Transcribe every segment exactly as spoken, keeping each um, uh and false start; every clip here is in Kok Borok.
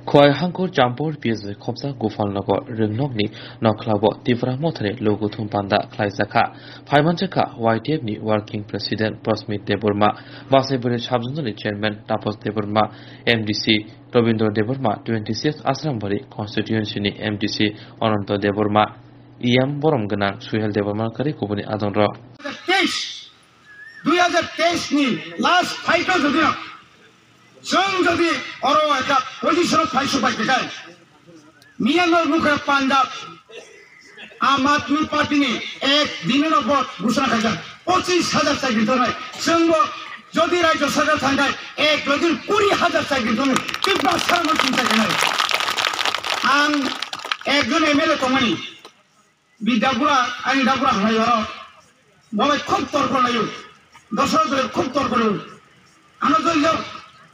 Khowai Hangkhor Jampur P S khopsa Gopal Nagar Rwngnokni nokhlabo Tipra Mothani logothum panda khlaijakha. Phaimanjakha Y T F ni Working President Prosmit Debbarma, Basaibari Sub-Zonal ni Chairman Tapas Debbarma, M D C Robindra Debbarma, twenty six Asrambari Constituency ni M D C Ananta Debbarma, E M borom gwnang Suhel Debbarma kari kubuni adongrok. Teis, dui hajar teis ni last fight o jodi no, chwng jodi oro ekha position o phai supai khe kai, Myanmar mukha Punjab, Aam Aadmi Party ni ek din no vote ghosona khaijak, pochis hajar chakri tongnai. Chwng bo jodi Rajya Sabha thangkhai, ek logi kuri hajar chakri tongnai. Tipra sara no chwng chakri nai. Ang ekjon M L A tongmani, Bidya Bura, ani da Bura hai oro. Bo bai khub torko layo. Dosra doi khub torko layo. Ano doi yo,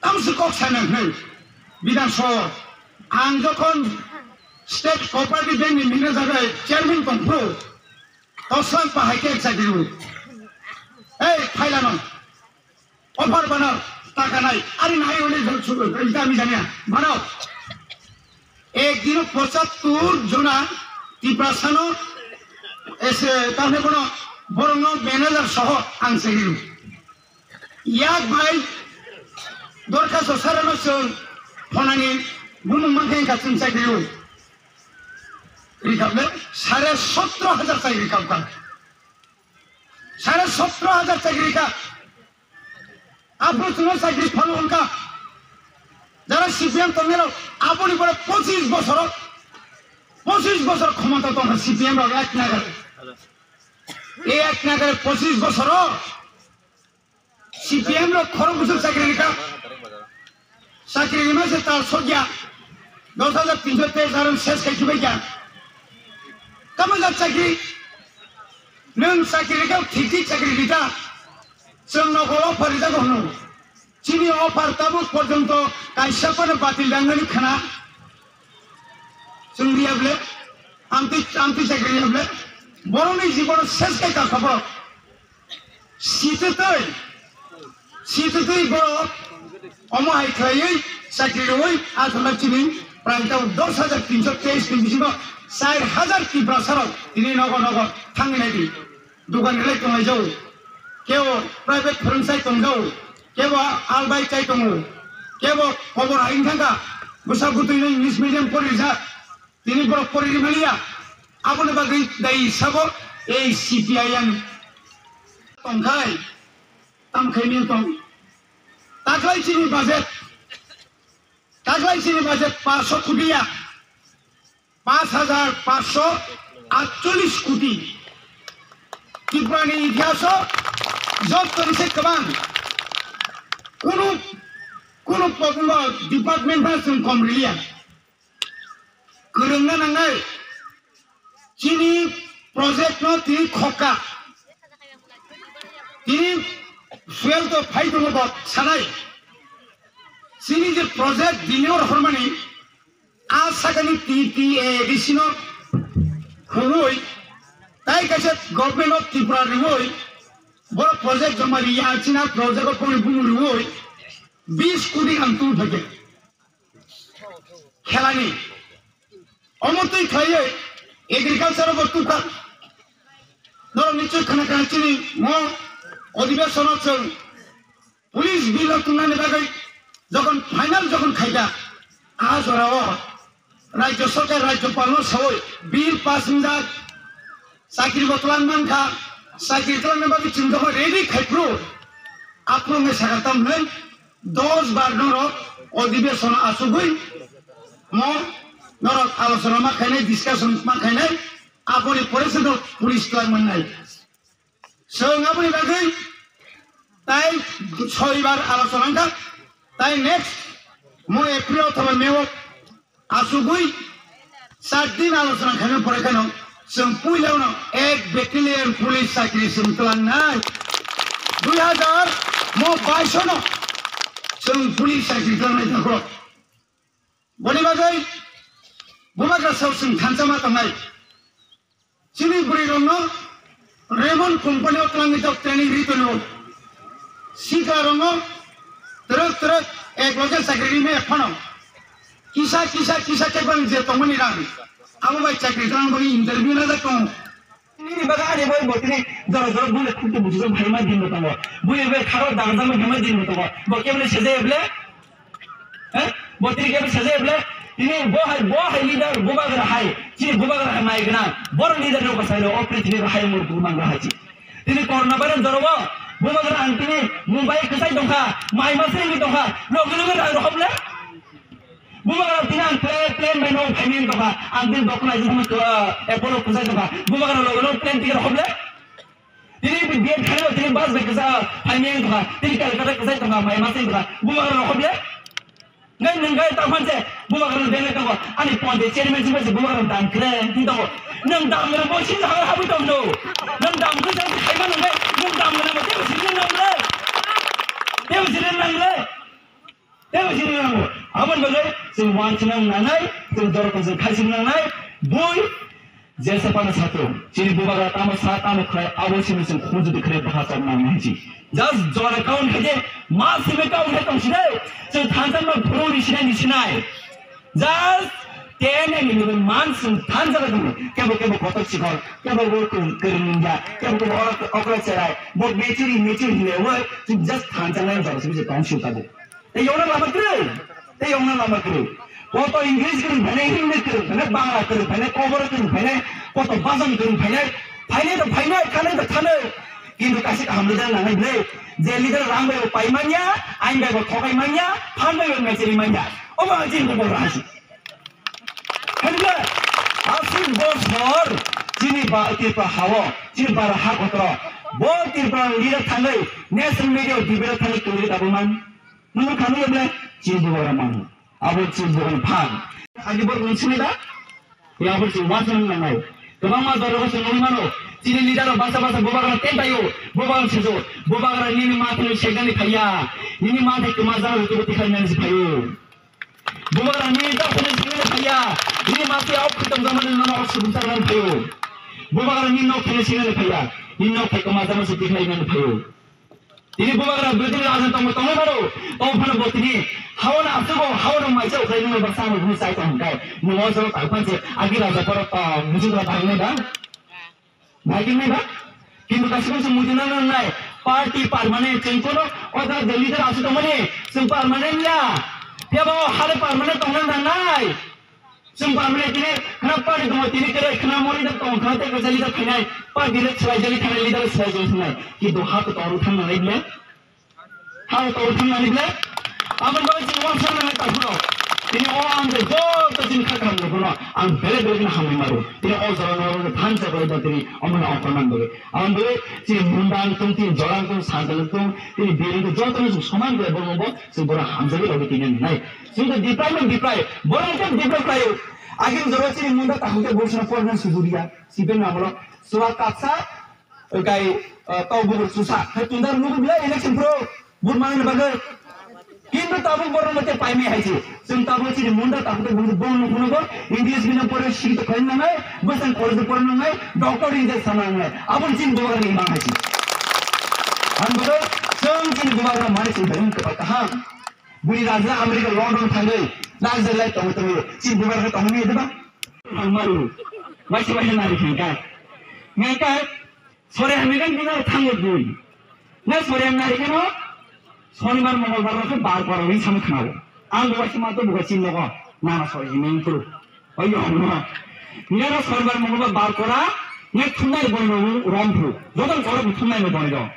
tamsi kok sana hnai. Bidhan Sabha. Ang jokhon State Cooperative Bank ni manager bai chairman tongphuru, tosang pa hai khe chakri o. Ei, phailano. Offer banao, taka nai, ari nai hwnwi jol su-, ita ami janiya, banao. Ek dino pochattor jona Tiprasano, ese, tamne kono borokno manager soho ang chengino. Yak bai dorkhasto sarano chwng phonani bumung mankhe wngkha chwng chakrio. Rikable sare sotro hajar chakri rikabkha. Sare sotro hajar chakri rikha. Aphuru chwngno chakri phano wngkha. Jara C P M tongnai rok, aboni pore pochis bosoro, pochis bosor khomota tongkha C P M rok ek nagare. Ei ek nagare pochis bosoro C P M rok khorok bwswk chakri rikha. Chakri rima se tal sokya. Dos hajar tinso teis aron ses khai khibai kya. Tamo jak chakri? Nwng chakri rikha, thik thik chakri rikha. Chwng nokol offer rijak hwno. Chini offer tabuk porjonto kaisa phano batil rangnani khna. Chwng riya ble, amtwi, amtwi chakri riya ble. Borokni jibono ses khai ka khobor. Sitwtwi, sitwtwi borok omo hai khlaiwi chakri rwui athana chini prai tabuk dos hajar tinso teis ni bisingo char hajar Tiprasarok tini nogo nogo thangwi naidi. Dukan rilai tonglaijao, kebo private phwrwngsai tongjao, kebo albai chai tongo, kebo kobor hai wngkha, bwsa bwtwi no English medium poririjak, tini borok poririmaliya, aboni bagwi dai sabo ei C P I M tongkhai, tamkhai mil tong. Taklai chini budget, taklai chini budget paanch koti ya. Paanch hajar paanch sho atcholish koti. Tripura ni itihas o joto ni se kwbang. Kunu, kunu department ba chwng kom riliya. Kwrwngna nangnai. Chini project no tini khokka. Tini fuel to phai tongo bo sanai. Chini je project deliver hormani, a sakani T T A D C no khugui, tai kaisa Government of Tripura riui, boro project joma riya, china project o poni bumu riui, bis koti ang tu phage. Khelani. Omo twi khlaiwi agriculture bo tukha. Norok nichoi khna khna chini mo odhibesono chwng Police bill o twngnani bagwi jokhon final jokhon khaikha, a jorao Rajya Sarkar Rajyapal no sawi bill pass wngjak, chakri bo twlang mankha, chakri twlangna bagwi chwng jokhon ready khai phuru, aphuru wngwi sakha tamhinwi dos bar norok odhibesono achugwi mo norok alochona ma khainai, discussion ma khainai, aboni pore se norok police twlang mannai. Chwng aboni bagwi tai soi bar alochona wngkha, tai next mo April othoba May o achugwi char din alochona khaina pore kheno chwng puila uno ek battalion police chakri chwng twlangnai. Dui hajar mo baish no chwng police chakri twlangnai takhuk. Boni bagwi bubagra sao chwng thansa ma tongnai. Chini bwrwi rokno Raymond company o twlangwi tok training ri tongo. Sikla rokno twrwk twrwk ek loge chakri ri me phano. Kisa, kisa, kisa khe bang je tongmani rang. Abo bai chakri rang bai interview na da tong. Nini baga ani bai botini jora jora bule khukti buji jong phaima din bo tongo. Bule bai kharo dang jang phaima din bo tongo. Bo kebele seje eble? Eh? Botini kebele seje eble? Tini bo hai, bo hai leader, bubagra hai. Chini bubagra hai mai gana. Bor leader no kasai lo, o prithvi hai mur gumang hai chi. Tini corona virus jora bo, bubagra ang tini Mumbai kasai tongkha, mai masai tongkha, logi logi rang rohom le? Bubagra tini ang plane, plane bai no phaimani tongkha. Ang tini dokna jismu to, Apollo kwchai tongkha. Bubagra logi logi plane ticket hop le. Tini bi biyan khani tini bus bai kwchai phaimani tongkha. Tini Calcutta kwchai tongkha, mai masai tongkha. Bubagra hop le. Ngai nung gai ta phan se, bubagra bele tongo. Ani ponte chairman si bai bubagra dam kre, tin tongo. Nung dam kre bo si jaga habu tong do. Nung dam kre sa phaima nung gai, nung dam kre mo te si nung le. Te si nung le. Tei bo chini nango. Aboni bagwi chwng uansukna nangnai, chwng jorokno chwng khaisingna nangnai. Bui jesa phano satung. Chini bubagra tamo sa, tamo khlai, abo simi chwng khunju di khlai baha chok nangnai hinwi. Just jora kaun khaide, ma simi kaun khai tong sinai. Chwng thansa no phuru ni sinai ni sinai. Just ten and eleven months chwng thansa bai tongo. Kebo kebo kotor sikol, kebo bo kwrwng, kwrwng nungya, kebo kebo okra, okra cherai. Bo mechuri, mechuri hinwi, chwng just thansa nai jora simi chwng tong sio tabuk. Tei yokna lama kwrwi, tei yokna lama kwrwi. Koto English kwrwi phainai, Hindi kwrwi phainai, Bangla kwrwi phainai, Kokborok kwrwi phainai, koto Bajan kwrwi phainai, phainai to phainai, thanai to thanai. Kintu kaisa kaham leader nangnai bwle, je leader rang bai bo pai manya, ain bai bo thokai manya, phan bai bo mecheri manya. Obo ang chini kokborok hasi. Hwnba aswk bosor chini ba Tripura hao, chini bara ha kotoro, bo Tripura leader thangwi national media debate thangwi kwrwi tabukman. Nungkha nungya bwle chini bubagra mano. Abo chini bubagra phan. Agi borok nung sini da? Ya abo chini wansuk nang nai. Kwbangma jora o chwng nugwi mano. Chini leader rok basa basa bubagra ten taio. Bubagra sejo. Bubagra nini mathai sekdani phaiya. Nini mathai kwma jang hutu buti khainani se phaio. Bubagra nini takhuni singni phaiya. Nini mathai ok khitom jamani nono ok subung tarnani phaio. Bubagra nini nok thani singni phaiya. Nini nok thai kwma jang se tikhlainani phaio. Tini bubagra bwtwi ni ajin tongwi tongwi mano. Tong phano bo tini haono aswk bo haono maisa ukhai nungwi baksa ano hwnwi chai tong hwnkhai. Nungwi o jora tang phan se agi raja borok tong muchung rok tang nai ba? Nai tong nai ba? Kintu kaisa kaisa muchung nang nang nai. Party permanent chwng kono o jora je leader aswk tongmani chwng permanent ya. Phiya ba o hale permanent tong nang nang nai. Chwng permanent tini khna party tongo, tini kwrwi khna mori tongo, khna tei kwchali da phainai, party le swlai jali thangnai, leader swlai jali thangnai. Kintu ha to tong thang nai bile? Ha to tong thang nai bile? Aboni bagwi chwng uansuk nai ta phuro. Tini o ang tei joto chini kha kaham rokno ang belai belai kheno hambai maro. Tini o jora no thansa kwlai da tini omo no ongkhor man bagwi. Aboni bagwi chini munda ang tong, tini jora ang tong, sanjal ang tong, tini bir ang tong, joto no chwng soman kwlai borok bo chwng borok hamjagwi logi tini nai. Chwng khe diprai no diprai, borok khe diprai khlaio. Agini jora chini munda takhuk khe borok chwngno porna sujuriya. Sibeni amolo chwla kaksa, kai, ah, tau bukur chusa. Hai tundar nugu bila election pro, vote mangni bagwi. Kintu tabuk borok mate paimai hai se. Chwng tabuk chini munda takhuk khe borok bo nukuno bo English medium pore sikito khlaina nangnai, bwsang college pore nangnai, doctor engineer sana nangnai. Aboni chini borok ni mang hai se. Ang bagwi chwng chini borok mani chwng bai wng khe kaham. Bui raja America London thangwi, raja lai tongwi tongwi, chini bubar khe tongwi maya diba? Thangmaru, waisa waisa nari khe kai. Ngai kai, sore hamya kan bina thangwi bui. Na sore ham nari khe no, Sonibar Mongolbar rok khe bar kora wi samwi khnao. Ang bo waisa ma to buka chini nogo, nana sore himeng puru. Oyo hama. Ngai no Sonibar Mongolbar bar kora, ngai thumnai bono rom phu. Joto kora thumnai no bono do.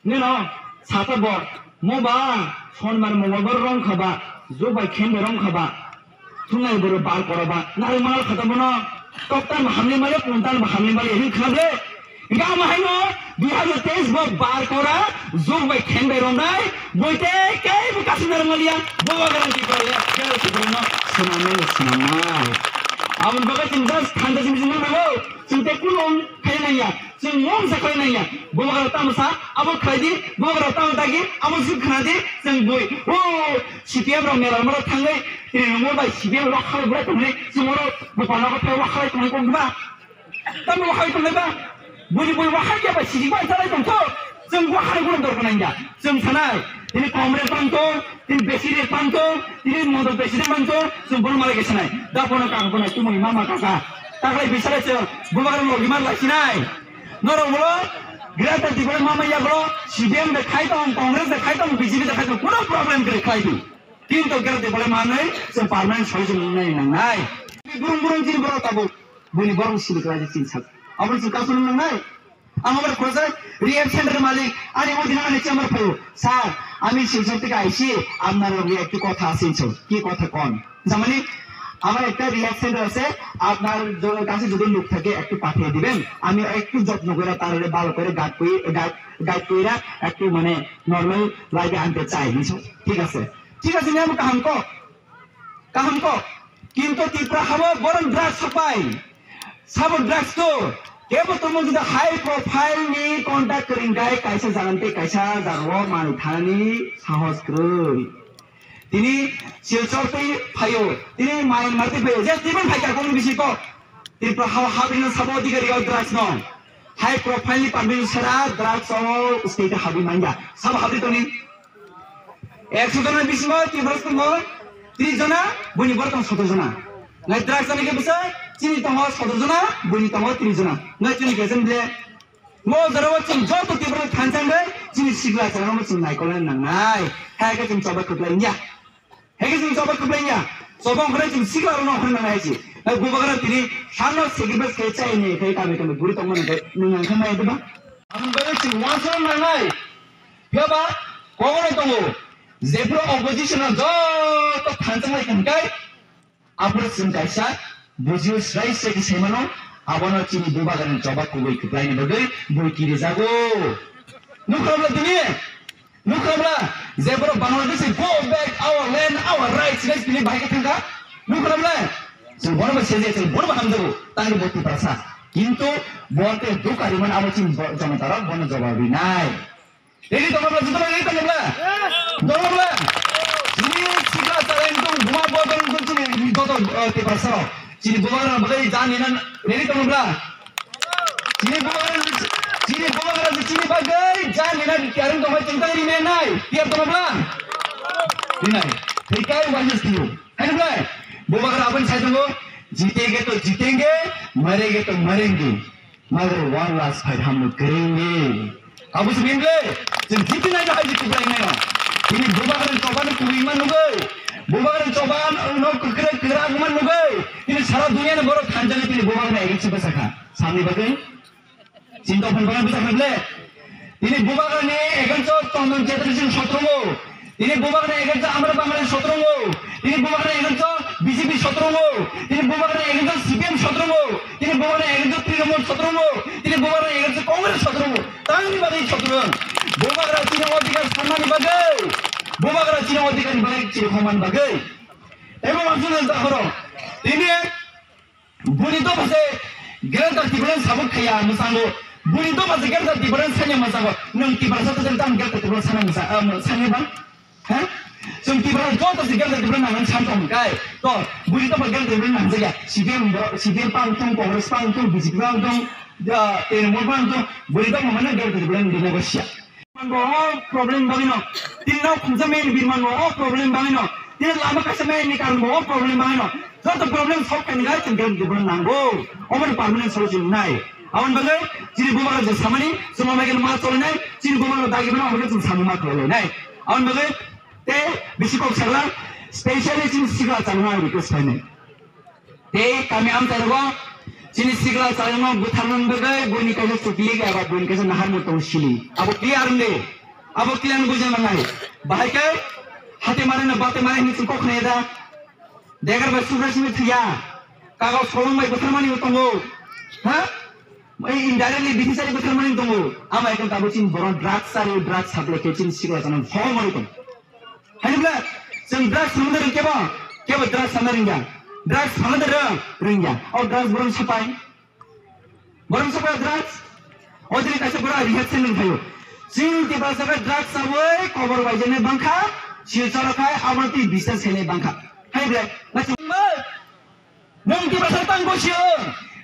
Nino, sata bo, mo ba, Sonbar Mongolbar rong kha ba, jok bai khen bai rong kha ba, thungnai boro bar kora ba, nari mal khata bono, toktan ba hamni male, puntan ba hamni male, hin khna ble. Ga ma haino, dui hajar teis bo bar kora, jok bai khen bai rong nai, boite kei bo kasin dar malia, bo ba garang ki kora le, kero si bono, swnam nai, swnam nai. Aboni bagwi chwng just thanda simi simi nango, chwng tei kulung khai nangya. Chwng mungsa khlai nangya. Bubagra tamo sa, abo khlai di, bubagra tamo dagi, abo swi khna di, chwng bui. O, C P M rok mela mela thangwi, tini nungbo bai C P M rok khalai bulai tongnai, chwng oro bupha nogo phai wak khalai tongnai kok ba. Tamo wak khalai tongnai ba? Bui bui wak khalai ya ba, sijik bai salai tongtho. Chwng wak khalai bono dor khnang ya. Chwng sanai, Tini Congress panto, tini besi de panto, tini modo besi de panto, sung bono malai kesanai. Da bono kaka bono tumui mama kaka. Taklai bisale se bubagra logi mar lai sinai. Noro bolo, Greater Tipraland mama ya bolo, C P M de khai tong, Congress de khai tong, B J P de khai tong, kuno problem kre khai di. Kintu Greater Tipraland manai, se permanent solution nai nangnai. Burung burung jini boro tabuk, buni borong sini krai jini sak. Abon sing kasu nangnai. Ang abar khoroksa rehab center malik, ani o dina ani chamber phaio. "Sir, আমি শিলচর থেকে আইছি, আপনার লগে একটু কথা আছে।" "কি কথা কন?" "যেমন আমার একটা রিহ্যাব সেন্টার আছে, আপনার জ-, কাছে যদি লোক থাকে একটু পাঠিয়ে দিবেন, আমি একটু যত্ন করে তার ভালো করে গাইড করি, গাইড, গাইড করে একটু মানে নরমাল লাইফে আনতে চাই।" বুঝছো? ঠিক আছে, ঠিক আছে, নিয়ে আমি কাহাম কো। Kaham kok, kintu Tripura habo borok drugs sapai. Sabo drugs to, kebo tomo jodi high profile ni contact kwrwng gai kaisa jaga tei kaisa jaga o manwi thanani sahos kwrwi. Tini Silchar tei phaio, tini Myanmar tei phaio, je tini phai ka kong bisi kok. Tripura habo habri no sabo adhikari o drugs no. High profile ni permission sara drugs o state habri manya. Sabo habri toni. Ekso jona bisingo Tiprasa tongo tris jona, buini borok tongo sotor jona. Nai drugs chani khe bwsa chini tongo sotor jona, buini tongo tris jona. Nai chini khe chwng ble. Mo jorao chwng joto Tiprasa thansa hwnkhe chini sikla chwla chwng naikolna nangnai. Hai khe chwng choba kwplai wngya. Hai khe chwng choba kwplai wngya. Choba wngkhai chwng sikla rokno hwnwi nangnai hai se. Nai bubagra tini sakno sacrifice khe chai ni khe kami kami buri tongma nang khe nwng ang khe mai diba? Ang bai chwng wansukna nangnai. Phiya ba kogono tongo, jephuru opposition no joto thansa lai kha hwnkhe, aphuru chwng kaisa bujio srai srai khe sai mano, abono chini bubagrani choba kubui kwplaini bagwi bui kirijago. Nukha bwla tini? Nukha bwla? Jephuru Bangladesh go back our land, our rights, rights tini bahai khe thangkha. Nukha bwla? Chwng bono bo seje, chwng bono bo hamjago, tangni bo Tiprasa. Kintu bo tei dukariman abo chini bo-, jonotarok bono jobab rinai. Ready tongo bla? Joto ready tongo bla? Tongo bla? Chini sikla chwla wngtong, buma bodol wngtong chini joto, eh, Tiprasa rok. Chini bubagra bagwi jani nan ready tongo bla? Chini bubagra, chini bubagra chini bagwi jani nan tiyar wngtong bai chwng tangri men nai. Tiyar tongo bla? Rinai. Hikai wajis tiyo. Hai bla? Bubagra aboni sai tongo, "Jitenge to jitenge, marenge to marenge." Magar one last fight hum log karenge. Abo se bimle, chwng jiti nai hai jiti bai nai. Tini bubagrani choba no kubui man nugui. Bubagrani choba no kwkra kwra man nugui. Tini sara dunia ni borok thanjani tini bubagrani against bwsakha. Samni bagwi. Chinta phan bagwi bwsakha ble. Tini bubagrani against o Chandan Chatterjee sotrongo. Tini bubagrani against o Amra Bangali sotrongo. Tini bubagrani against o B J P sotrongo. Tini bubagrani against o C P M sotrongo. Tini bubagrani against o Trinamool sotrongo. Tini bubagrani against o Congress sotrongo. Tangni bagwi sotrong. Bubagra chini odhikar sanmani bagwi. Bubagra chini odhikar ni bagwi chini khoman bagwi. Ebo mansukni dakhoro. Tini Buni dopha se Greater Tipraland sabuk khaya mwsango. Buni dopha se Greater Tipraland sanya mwsango. Nwng Tiprasa to tam Greater Tipraland sana mwsa-, ah, mwsanya bang? Ha? Chwng Tiprasa joto se Greater Tipraland nang san tong kai. To, buni dopha Greater Tipraland nang jaya. C P M bo, C P M pang tong, Congress pang tong, B J P pang tong, ah, Trinamool pang tong, buni dopha mane Greater Tipraland ni dopha sia. Bo o problem bagwi no. Tini nok khumsa main birman bo o problem bagwi no. Tini lama kaisa main ni karon bo o problem bagwi no. Joto problem solve khaini gai chwng Greater Tipraland nango. Obo ni permanent solution nai. Aboni bagwi chini bubagra je samani chwng mai ma choli nai. Chini bubagra dagi bana obo chwng samani ma khlai nai. Aboni bagwi te bisi kok sagla specially chini sikla changma request khainai. Tei kami amchai rogo chini sikla chayungno butharnani bagwi buini kaisa chuklik eba buini kaisa naharmung tongo sili. Abo clear wngdi. Abo clear wngwi bujai manai. Bahai khe hati mare no bati mare hinwi chwng kok khnaya da. Degar bai Subra Singh thwiya. Kagoj kolom bai butharmani tongo. Ha? Indirectly bisi sari butharmani tongo. Amo ekon tabo chini borok drugs sari drugs supply khe chini sikla chayung hokmani tongo. Hai bla, chwng drugs samani rwng kebo, kebo drugs samani rwngya. Drugs samani rwng, rwngya. O drugs borok sapai. Borok sapai drugs. O jini kaisa borok rehab center thayo. Chwng Tiprasa khe drugs sabai kobor bai jene bangkha, Silchar khai abo twi business khainai bangkha. Hai bla, na chwng Nwng Tiprasa tang bo sio.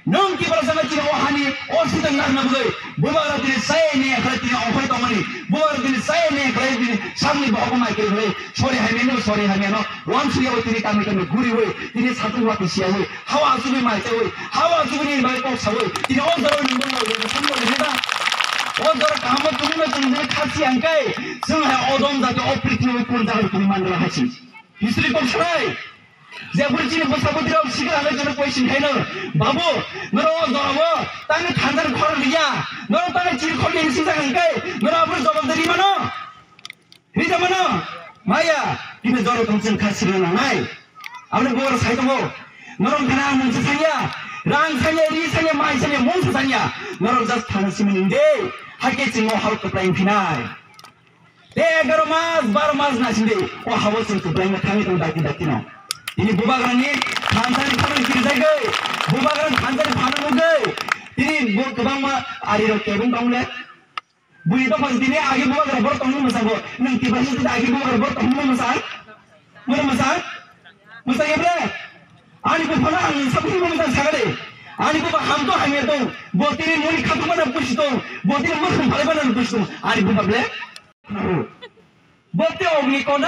Nwng Tiprasa no chini o hani o sitang narna bwgwi bubagra tini chaya ni ekhlai tini ongkhorwi tongmani, bubagra tini chaya ni ekhlai tini sakni bohok mai kiri khlai sori hamya no, sori hamya no wansukya bai tini kami kami guriwi tini satung wati siyawi hawa asugwi mai chawi hawa asugwi ni bai kok sawi tini o jora nwng bwrwi samlo ni da o jora kaham tungma tungma khasi angkai chwng hai odom jati o prithvi kun jaga tini mandra hasi history kok sanai. Jephuru chini bwsa bwtwi rok sikla hinwi jono question khaino, "Babu, norok o jorao tangwi thansa ni khorang riya, norok tangwi chini khorang ni sijak hwnkhe norok aboni jawab da ri mano? Rija mano? Maya, tini jorao tong chwng kha sikla nangnai." Aboni bubagra sai tongo, "Norok thana mungsa sanya, rang sanya, ri sanya, mai sanya, mungsa sanya, norok just thana simani de, hakhe chwng o hal kwplai wngphinai." Tei egaroh mas, baroh mas naisingdi, o habo chwng kwplaima thangwi tongo dakti dakti no. Tini bubagrani thansa ni khorang kirijagwi, bubagrani thansa ni phano nugwi, tini bo kwbangma arirok kebeng tong le. Bui dophang tini agi bubagra borok tongmani mwsang bo, nwng Tiprasa tini agi bubagra borok tongmani mwsang? Mano mwsang? Mwsang ya bre? Ani buphano ang sabuni bo mwsang sagade. Ani buba hamto hamya tong, bo tini muni khatukmana busi tong, bo tini mwkhang phalaimana busi tong. Ani buba ble? Bo te ogni kono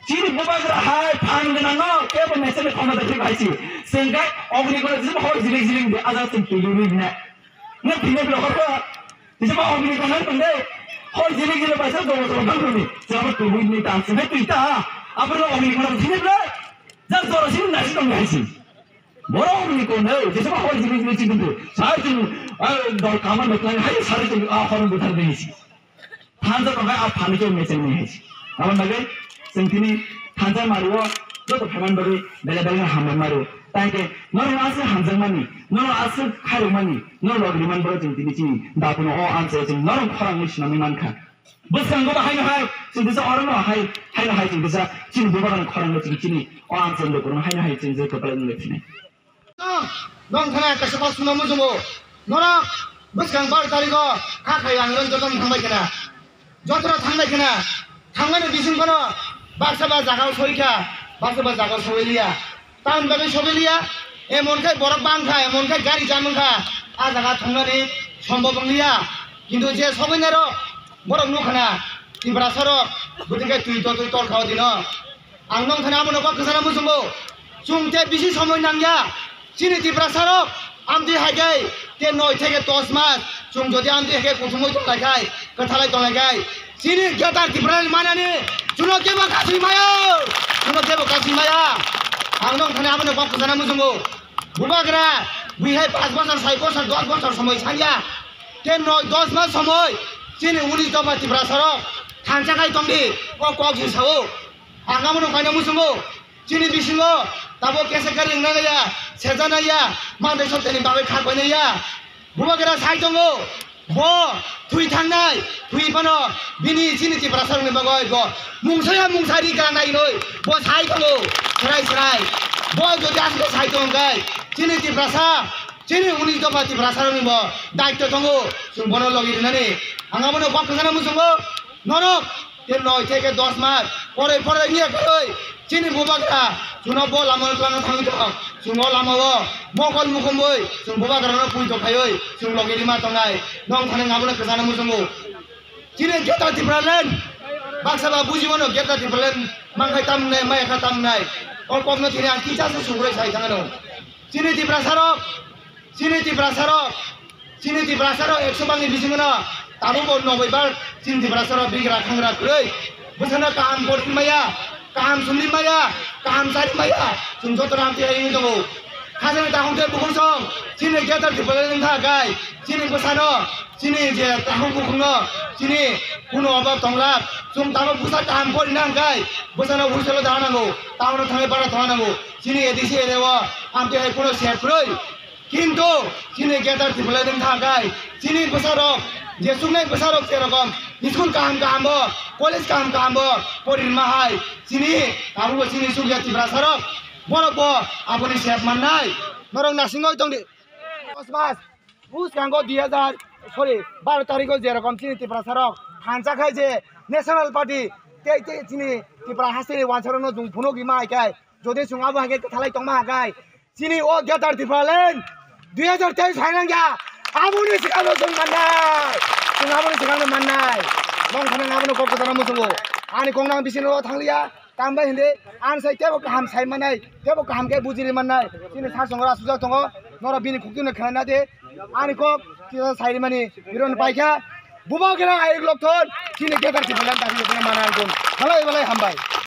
chini bubagra hai phan gwnang no kebo mechani khoma da thik hai si. Sengkai ogni kono jim hor jilik jilik de aja tum tulu ni na. Na phine blo ko. Jim ogni kono tum de hor jilik jilik ba sa do do bang ni. Jam tulu ni ta se tui ta. Abro ogni kono phine blo. Ja jora sin na sin hai si. Boro ogni kono jim hor jilik jilik jilik de. Sa jim dol kamar meklan hai sa jim a hor buthar de si. Thansa tongkha a phanwi khe mechang nai hai. Aboni bagwi chwng tini thansa mario joto phaimani bagwi belai belai hambai mario. Tai khe norok aswk hamjakmani, norok aswk khairokmani, norok logrimani bagwi chwng tini chini dakuno o amchai chwng norok khorangwi swnamwi mankha. Bwskango bo haino hai chwng kisa orono hai, haino hai chwng kisa chini bubagrani khorangno chwng chini o amchai dakuno haino hai chwng je kwplai wngwi phinai. Nong thana kaisa kok suna muchungo. Norok bwskang bar tarigo kha khai ang rang joto thangbai khana. Joto thangbai khana. Thangmani bising kono baksa ba jaga soi kha, baksa ba jaga soi liya. Tan bagwi soi liya. Emon khai borok bang kha, emon khai gari jam wng kha. A jaga thangmani sombhob wng liya. Kintu je soi nai rok borok nuk khana. Tiprasa rok bwtwi khai twi to twi tor kha o dino. Ang nong thani abono kok kwchana muchungo. Chwng tei bisi somoi nangya. Chini Tiprasa rok amtwi hai khe tei noi theke dos mas. Chwng jodi amtwi hai khe kuthumui tong lai khai, kwthalai tong lai khai. Chini Greater Tipraland manani chwngno kebo kasui maya. Chwngno kebo kasui maya. Ang nong thani abono kok kwchana muchungo. Bubagra, bihai panch bochor, soi bochor, dos bochor somoi sanya. Tei noi dos mas somoi. Chini unis dopha Tiprasa rok thansa khai tongdi. O kok si sao. Ang abono kaina muchungo. Chini bisingo tabuk kesa kari wngna naiya, seja naiya, mantai soteni bagwi kha koinaiya. Bubagra sai tongo, bo thwi thangnai, thwi phano bini chini Tiprasa rokni bagwi bo mungsaya mungsa ri kana nainoi, bo sai tongo, srai srai. Bo jodi aswk sai tongo khe, chini Tiprasa, chini unis dopha Tiprasa rokni bo daityo tongo, chwng bono logi rinani. Ang abono kok kwchana muchungo, norok Tei noi theke dos mas poroi poroi wngya kwrwi chini bubagra chwngno bo lama twlangna thangwi tong. Chwng o lama o mokol mukhumwi chwng bubagrano pui tongkhaiwi chwng logi rima tongnai. Nong thani abono kwchana muchungo. Chini Greater Tipraland baksa ba buji mano Greater Tipraland mankhai tamnai maya kha tamnai. O kokno thini ang kisa se suguroi sai thangano. Chini Tiprasarok, chini Tiprasarok, chini Tiprasarok ekso bangni bisingono tabukbo noboi bar chini Tiprasarok bigra khangra kwrwi. Bwsano kaham porti maya, kaham sumli maya, kaham chari maya, chwng jotono amtwi hai wngwi tongo. Khajani takhuk tei bukhuk song, chini Greater Tipraland wngkha kai, chini bwsano, chini je takhuk bukhukno, chini kunu obab tongla, chwng tabuk bwsa kaham porina hwnkhe, bwsano hostel-o da nango, town-o thangwi bara thangna nango. Chini A D C area o amtwi hai phano sep kwrwi. Kintu chini Greater Tipraland wng thang khai chini bwsarok, je chuknai bwsarok je rokom school kaham kaham bo, college kaham kaham bo pori rwma hai chini abo bo chini chukya Tiprasarok borok bo aboni sep mannai. Norok nasingwi tongdi. Dos mas bwskango dui hazar, sorry, baro tariko je rokom chini Tiprasarok thansa khai je National Party tei, tei chini Tipra hasteni wansarokno chwng phunukgwi ma hai khai. Jodi chwng abo hai khe kwthalai tongma hai khai, chini o Greater Tipraland Dui hajar teis phainang ya. Aboni sikang no chwng mannai. Chwng aboni sikang no mannai. Mong khana abono kok kotoro muchungo. Ani kok nang bising ro thangliya. Tambai hindi. An sai tebo kaham sai mannai. Tebo kaham khe bujiri mannai. Chini sa songra sujak tongo. Nora bini khukti no khana de. Ani kok kisa sai mani. Iron paikha. Buba kira ai lok thon. Chini getar kibalan tadi mana angkun. Halai balai hambai.